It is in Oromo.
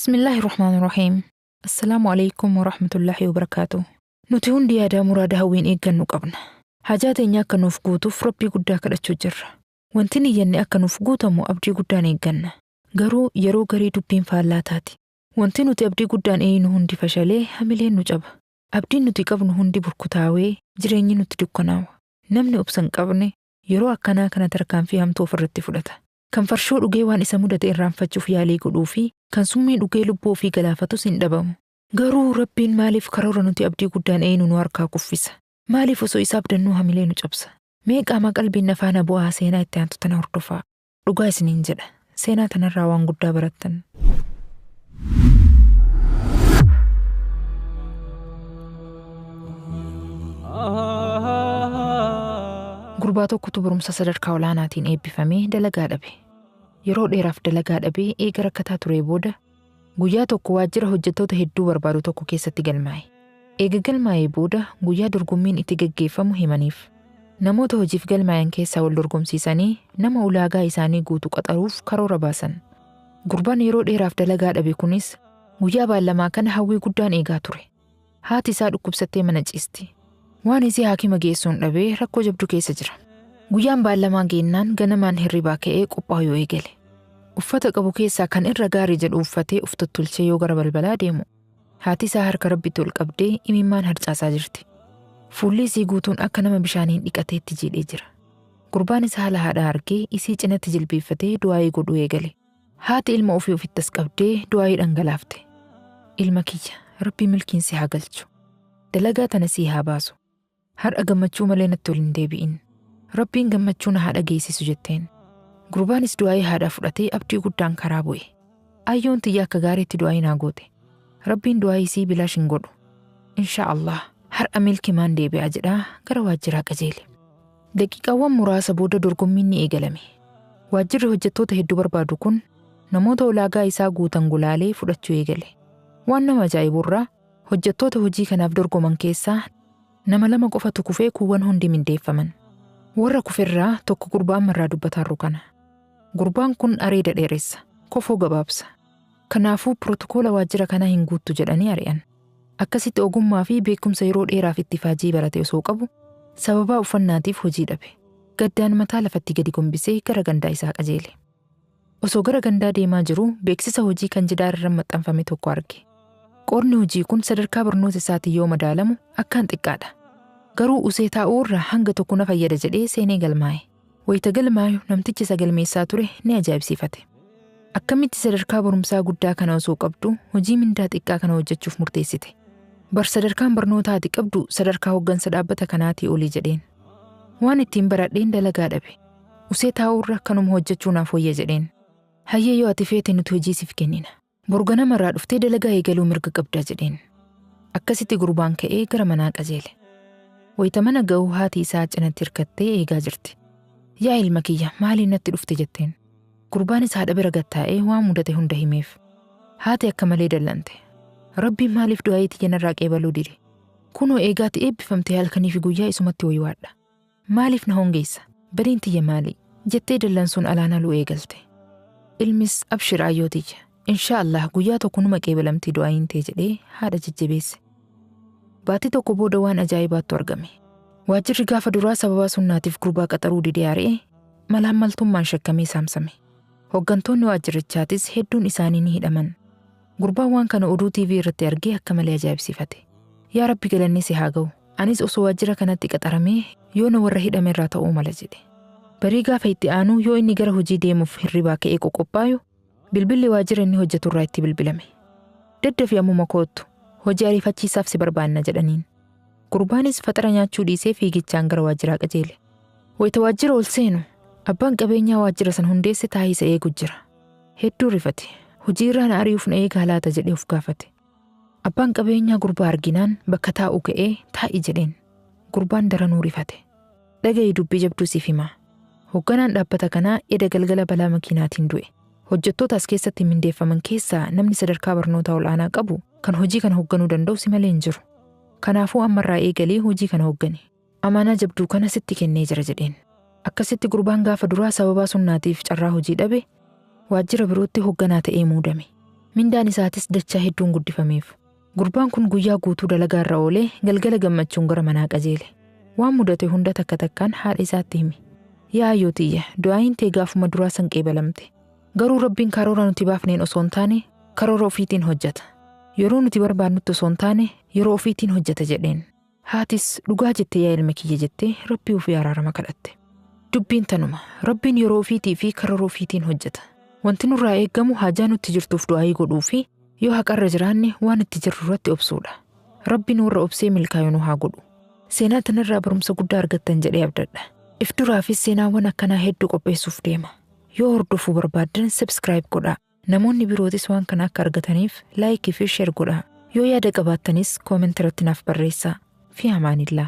Bismillaahi Rahmaani Rahiim. Assalaamu alaikum wa rahmatullaahi wa barakaatu. Nuti hundi yaadaa muraada hawwiin eeggannu qabna. Hajaa teenya akka nuuf guutuuf Rabbii guddaa kadhachuu jirra. Wanti niyyanne akka nuuf guutamu abdii guddaan eegganna. Garuu yeroo garii dubbiin faallaa taati. Wanti nuti abdii guddaan eeyinu hundi fashalee hamileen nu caba. Abdiin nuti qabnu hundi burkutaawee jireenyi nutti dukkanaawa. Namni obsa hin qabne yeroo akkanaa kana tarkaanfii hamtuu ofirratti fudhata. Kan farshoo dhugee waan isa mudate irraanfachuuf yaalii godhuu fi kan summii dhugee lubbuu ofii galaafatus hin dhabamu. Garuu Rabbiin maaliif karoora nuti abdii guddaan eeyinu nu harkaa kuffisa? Maaliif osoo isa abdannuu hamilee nu cabsa? Mee qaama qalbiin na faana bu'aa seenaa itti aantu tana hordofaa. Dhugaa isiniin jedha. Seenaa tanarraa waan guddaa barattan. Gurbaa tokkotu barumsa sadarkaa olaanaatiin eebbifamee dalagaa dhabe. Yeroo dheeraaf dalagaa dhabee eega rakkataa turee booda guyyaa tokko waajjira hojjettoota hedduu barbaadu tokko keessatti galmaa'e. Eega galmaa'ee booda guyyaa dorgommiin itti gaggeeffamu himaniif. Namoota hojiif galmaa'an keessaa wal dorgomsiisanii nama ulaagaa isaanii guutu qaxaruuf karoora baasan. Gurbaan yeroo dheeraaf dalagaa dhabe kunis guyyaa baallamaa kana hawwii guddaan eegaa ture. Haati isaa dhukkubsattee mana ciisti. Waan isii haakima geessuun dhabee rakkoo jabdu keessa jira. Guyyaan baallamaa geennaan ganamaan hirribaa ka'ee qophaa'uu eegale. Uffata qabu keessaa kan irra gaarii jedhu uffatee of tottolchee yoo gara balbalaa deemu haati isaa harka rabbitti ol qabdee imimmaan harcaasaa jirti. Fuulli isii guutuun akka nama bishaaniin dhiqateetti jiidhee jira. Gurbaan isaa haala haadhaa argee isii cinatti jilbeeffatee du'aayii godhuu eegale. Haati ilma ofii ofitti as qabdee du'aayii dhangalaafte. Ilma kiyya, Rabbii milkiin si haa galchu. Dalagaa tana sii haa baasu. Har'a gammachuu malee natti ol hin deebi'in. Rabbiin gammachuu na haa dhageessisu jetteen. Gurbaanis du'aayii haadhaa fudhatee abdii guddaan karaa bu'e. Ayyoon tiyya akka gaariitti du'aayii naa goote. Rabbiin du'aayii isii bilaash hin godhu. Inshaa Allah har'a milkimaan deebi'a jedhaa gara waajjiraa qajeele. Daqiiqaawwan muraasa booda dorgommiin ni eegalame. Waajjirri hojjettoota hedduu barbaadu kun namoota ulaagaa isaa guutan gulaalee fudhachuu eegale. Waan nama ajaa'iburraa hojjettoota hojii kanaaf dorgoman keessaa nama lama qofatu kufee kuuwwan hundi mindeeffaman. Warra kuferraa tokko gurbaa ammarraa dubbataarru kana. Gurbaan kun areeda dheeressa, kofoo gabaabsa. Kanaafuu pirotokoola waajjira kanaa hin guuttu jedhanii ari'an. Akkasitti ogummaa fi beekumsa yeroo dheeraaf itti faajii barate osoo qabu sababaa uffannaatiif hojii dhabe. Gaddaan mataa lafatti gadi gombisee gara gandaa isaa qajeele. Osoo gara gandaa deemaa jiruu beeksisa hojii kan jidaara irra maxxanfame tokko arge. Qorni hojii kun sadarkaa barnoota isaatiin yoo madaalamu akkaan xiqqaadha. Garuu usee taa'uu irraa hanga tokko na fayyada jedhee seenee galmaa'e. Wayita galmaayu namtichi isa galmeessaa ture ni ajaa'ibsiifate. Akkamitti sadarkaa barumsaa guddaa kana osoo qabdu hojii mindaa xiqqaa kana hojjechuuf murteessite? Bar sadarkaan barnootaa ati qabdu sadarkaa hoggansa dhaabbata kanaatii olii jedheen. Waan ittiin baradheen dalagaa dhabe. Usee taa'uu irra kanuma hojjechuu naaf wayya jedheen. Hayyee yoo ati feete nuti hojii siif kennina. Boru ganama irraa dhuftee dalagaa eegaluu mirga qabda jedheen. Akkasitti gurbaan ka'ee gara manaa qajeele. Wayita mana ga'uu haati isaa cinatti hirkattee eegaa jirti. Yaa ilma kiyya maaliin natti dhufte jetteen. Gurbaanis haadha bira gattaa'ee waan mudate hunda himeef. Haati akka malee dallante. Rabbiin maaliif du'aayii tiyya narraa qeebaluu dide? Kunoo eegaati eebbifamtee halkanii fi guyyaa isumatti waywaadha. Maaliif na hongeessa? Badiin tiyya maali? Jettee dallansuun alaan aluu eegalte. Ilmis abshir ayyoo tiyya. Inshaa Allah guyyaa tokko numa qeebalamtii du'aayiin tee jedhee haadha jajjabeesse. Baatii tokko booda waan ajaa'ibaattu argame. Waajjirri gaafa duraa sababaa sunnaatiif gurbaa qaxaruu didee ari'e malaammaltummaan shakkamee saamsame. Hoggantoonni waajjirichaatis hedduun isaanii ni hidhaman. Gurbaan waan kana oduu TV irratti argee akka malee ajaa'ibsiifate. Yaa Rabbi galanni si haa ga'u. Anis osoo waajjira kanatti qaxaramee yoona warra hidhame irraa ta'uu mala jedhe. Barii gaafa itti aanu yoo inni gara hojii deemuuf hirribaa ka'ee qoqophaayu bilbilli waajjira inni hojjetu irraa itti bilbilame. Daddafi ammuma koottu hojii ariifachiisaaf si barbaanna jedhaniin. Gurbaanis faxara nyaachuu dhiisee fiigichaan gara waajjiraa qajeele. Wayita waajjira ol seenu abbaan qabeenyaa waajjira san hundeesse taa'ee isa eegu jira. Hedduu rifate. Hojii irraa na ari'uuf na eegaa laata jedhee of gaafate. Abbaan qabeenyaa gurbaa arginaan bakka taa'u ka'ee taa'i jedheen. Gurbaan daranuu rifate. Dhaga'i dubbii jabduu siif himaa. Hoogganaan dhaabbata kanaa eda galgala balaa makiinaatiin du'e. Hojjettoota as keessatti mindeeffaman keessaa namni sadarkaa barnootaa ol'aanaa qabu kan hojii kana hoogganuu danda'u si malee hin jiru. Kanaafuu ammarraa eegalee hojii kana hooggani. Amaanaa jabduu kana sitti kennee jira jedheen. Akkasitti gurbaan gaafa duraa sababaa sunnaatiif carraa hojii dhabe waajjira birootti hoogganaa ta'ee muudame. Mindaan isaatis dachaa hedduun guddifameef. Gurbaan kun guyyaa guutuu dalagaa irra oolee galgala gammachuun gara manaa qajeele. Waan mudate hunda takka takkaan haadha isaatti hime. Yaa ayyoo tiyya, du'aayin tee gaafuma duraa san qeebalamte. Garuu Rabbiin karoora nuti baafneen osoo hin taane karoora ofiitiin hojjeta. Yeroo nuti barbaadnutti osoo hin taane yeroo ofiitiin hojjeta jedheen. Haatis dhugaa jette yaa ilma kiyya jettee Rabbii ofii araarama kadhatte. Dubbiin tanuma Rabbiin yeroo ofiitii fi karoora ofiitiin hojjeta. Wanti nurraa eeggamu haajaa nutti jirtuuf du'aayii godhuu fi yoo haqarra jiraanne waan itti jirru irratti obsuudha. Rabbiin warra obsee milkaa'u nu haa godhu. Seenaa tanarraa barumsa guddaa argattan jedhee abdadha. If duraafis seenaawwan akkanaa hedduu qopheessuuf deema. Yoo hordofuu barbaaddan subscribe godhaa. Namoonni birootis waan kana akka argataniif like fi share godhaa. Yoo yaada qabaattanis comment irratti naaf barreessaa. Fi amaanillaa.